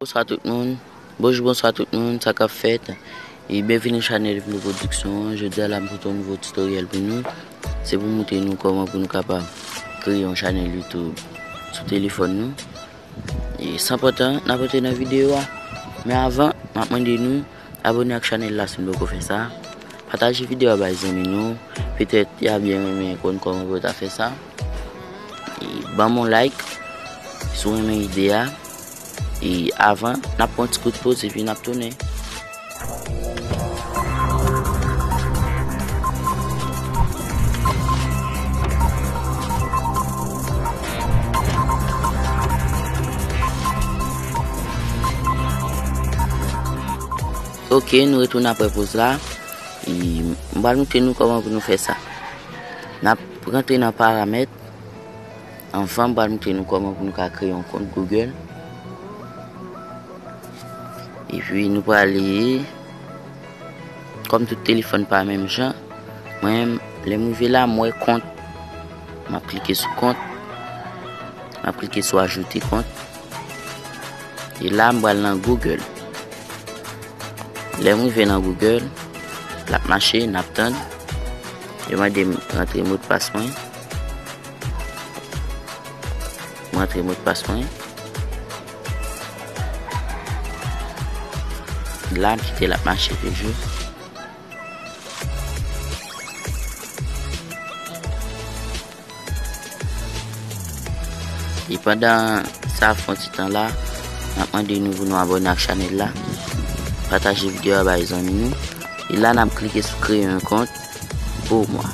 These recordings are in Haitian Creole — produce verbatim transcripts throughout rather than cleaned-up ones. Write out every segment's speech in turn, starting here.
Bonswa tout moun. Bonjou, bonswa tout moun, sa k ap fèt? E byenvini chanèl Vino Production an. Jodi a la, m pote yon nouvo tutoriel pou nou. Se pou montre nou kòman pou nou kapab kreye yon chanèl YouTube sou telefòn nou. E san pran tan, n ap antre nan videyo a. Men avan, m ap mande nou abone ak chanèl la si nou poko fè sa. Pataje videyo a bay zanmi nou. Petèt y a byen renmen konn kòman pou yo ta fè sa. E ban m yon like si w renmen ide a. E avan, n ap pran ti kout poz epi n ap tounen. Ok, nou retounen apre poz la. E m pral montre nou kòman pou nou fè sa. N ap rantre nan paramèt. Anvan, m pral montre nou kòman pou nou ka kreye yon kont Google. Epi nou prale, kòm tout telefòn pa menm jan, mwen, lè m rive la, m wè kont. M ap klike sou kont. M ap klike sou ajoute kont. E la, m pral nan Google. Lè m rive nan Google, l ap mache, n ap tann. Yo mande m rantre modpas mwen. M rantre modpas mwen. La, m kite l ap mache toujou. E pandan sa ap fè yon ti tan la, n ap mande nou pou nou abòne ak chanèl la, pataje videyo a bay zanmi nou. E la, n ap klike sou kreye yon kont pou mwen.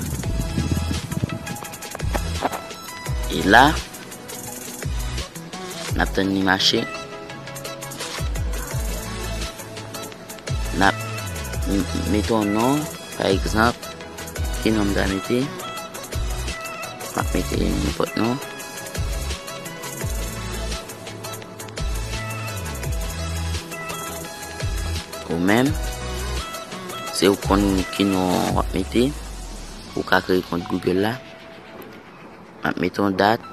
E la, n ap tann li mache. N ap m- mete yon non, pa egzanp, ki non m ta mete? M ap mete nenpòt non. Ou menm, se ou konn ki non w ap mete, ou ka kreye kont Google la. M ap mete yon dat.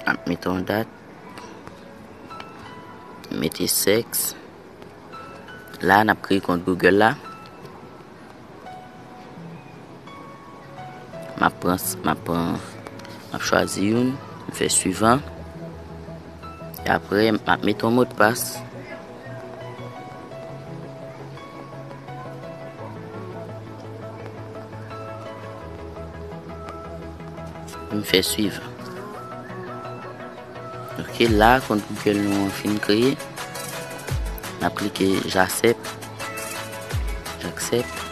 M ap mete yon dat. Mete sèks. La, n ap kreye kont Google la. M ap pran, m ap pran, m ap chwazi youn, m fè suivan. E apre, m ap mete yon modpas. M fè suivan. Ok, la, kont Google nou an fin kreye. N ap klike j'accepte. J'accepte.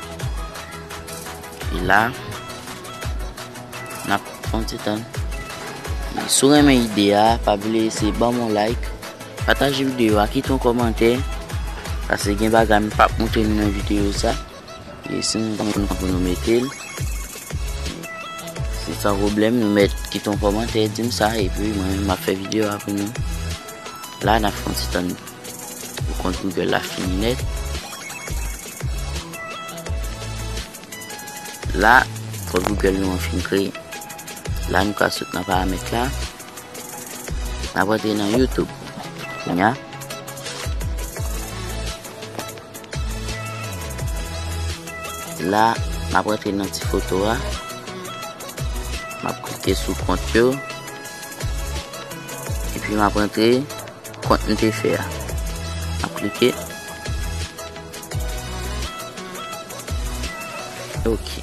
E la, n ap pran ti tan. Si w renmen ide a, pa bliye se ban m yon like, pataje videyo a, kite yon kòmantè, paske gen bagay m p ap montre nou nan videyo sa. E si nou konn pou nou mete l, se san pwoblèm, nou mèt kite yon kòmantè, di m sa, epi mwen menm m ap fè videyo a pou nou. La, n ap fè yon ti tann pou kont Google la fini nèt. La, kont Google nou an fin kreye. La, nou ka sot nan paramèt la. N ap rantre nan YouTube. Kounya. La, m ap rantre nan ti foto a. M ap klike sou kont yo. Epi m ap rantre kont m te fè a. M ap klike. Ok.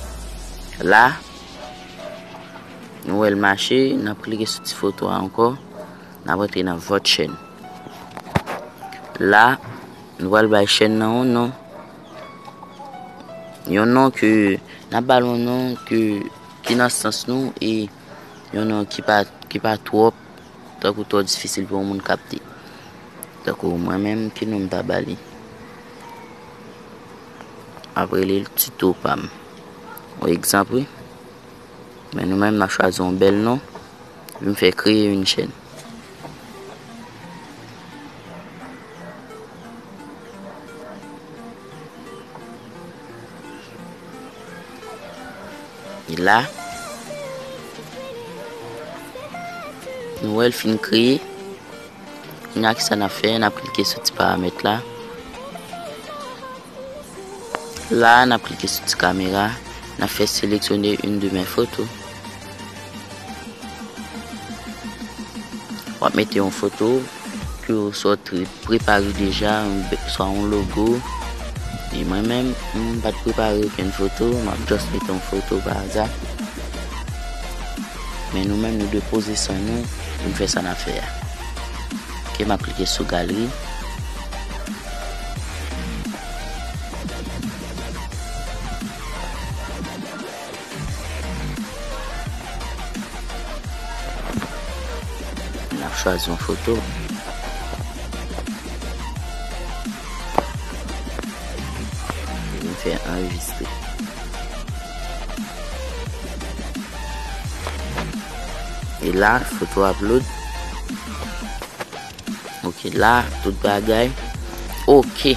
La, nou wè l mache, n ap klike sou ti foto a ankò. N ap rantre nan vòt chèn. La, nou pral bay chèn nan yon non. Yon non ke, n ap ba l yon non ke, ki nan sans nou e yon non ki pa, ki pa twòp, tankou twò difisil pou yon moun kapte. Tankou mwen menm, ki non m ta ba li? M ap rele l Tito pa m. Yon egzanp, wi. Men nou menm, n ap chwazi yon bèl non. Epi m fè kreye yon chèn. E la, nou wè l fin kreye. Kounye a, kisa n ap fè? N ap klike sou ti paramèt la. La, n ap klike sou ti kamera. N ap fè sélectionner une de mes photos. W ap mete yon foto ke w sot prepare deja, yon be-, swa yon logo. E mwen menm, m pa t prepare okenn foto, m ap just mete yon foto pa aza. Men nou menm, nou dwe poze san nou pou n fè sa n ap fè a. Ok, m ap klike sou galeri. N ap chwazi yon foto. Epi n fè anrejistre. E la, foto upload. Ok, la, tout bagay. Ok.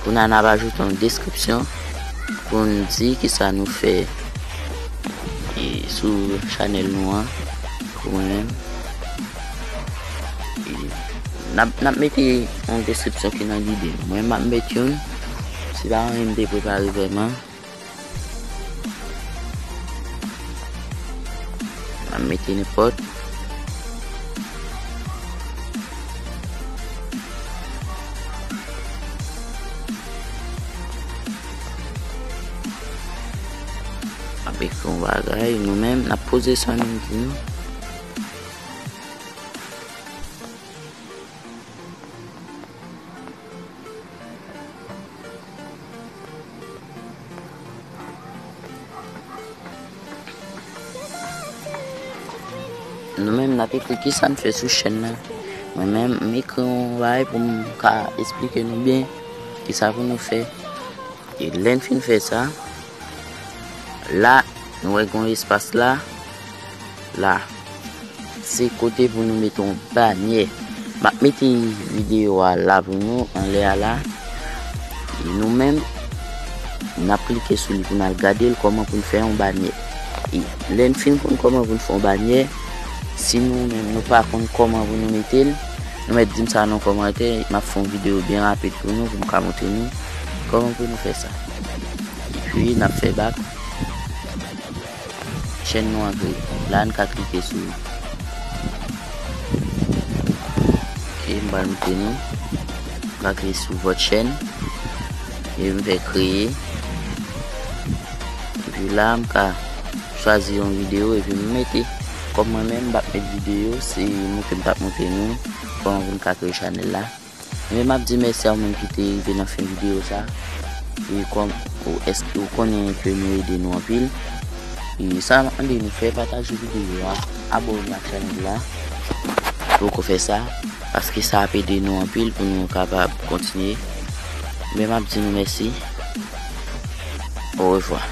Kounye a n ap ajoute yon deskripsyon pou n di kisa nou fè, e, sou chanèl nou an, pou mwen menm. E, n ap, n ap mete yon deskripsyon ki nan lide nou. Mwen, m ap mete youn. Se pa anyen m te prepare vrèman. M ap mete nenpòt. M ap ekri yon bagay, nou menm, n ap poze san nou di nou. Nou menm, n ap ekri kisa n fè sou chèn nan. Mwen menm, m ekri yon bagay pou m ka esplike nou byen kisa pou nou fè. E lè n fin fè sa, la, nou wè gen yon espas la. La, se kote pou nou mete yon banyè. M ap mete videyo a la pou nou, anlè a la. E nou menm, n ap klike sou li pou n al gade l, kòman pou n fè yon banyè. E lè n fin konn kòman pou n fè yon banyè, si nou menm nou pa konn kòman pou nou mete l, nou mèt di m sa nan kòmantè, m ap fè yon videyo byen rapid pou nou, pou m ka montre nou kòman pou nou fè sa. Epi, n ap fè bak. Chèn nou an kreye. La, n ka klike sou, ok, m pral montre nou. M ka klike sou vòt chèn. E m fè kreye. Epi la, m ka chwazi yon videyo epi m mete. Kòm mwen menm, m p ap met videyo, se montre m t ap montre nou kòman pou n ka kreye chanèl la. Men m ap di mèsi a ou menm ki te rive nan fen videyo sa. E kòm ou, èske ou konnen ke nou ede nou anpil. E sa m ap mande nou fè, pataje videyo a, abòne ak chanèl la. Poko fè sa, paske sa ap ede nou anpil pou nou kapab kontinye. Men m ap di nou mèsi. Orevwa.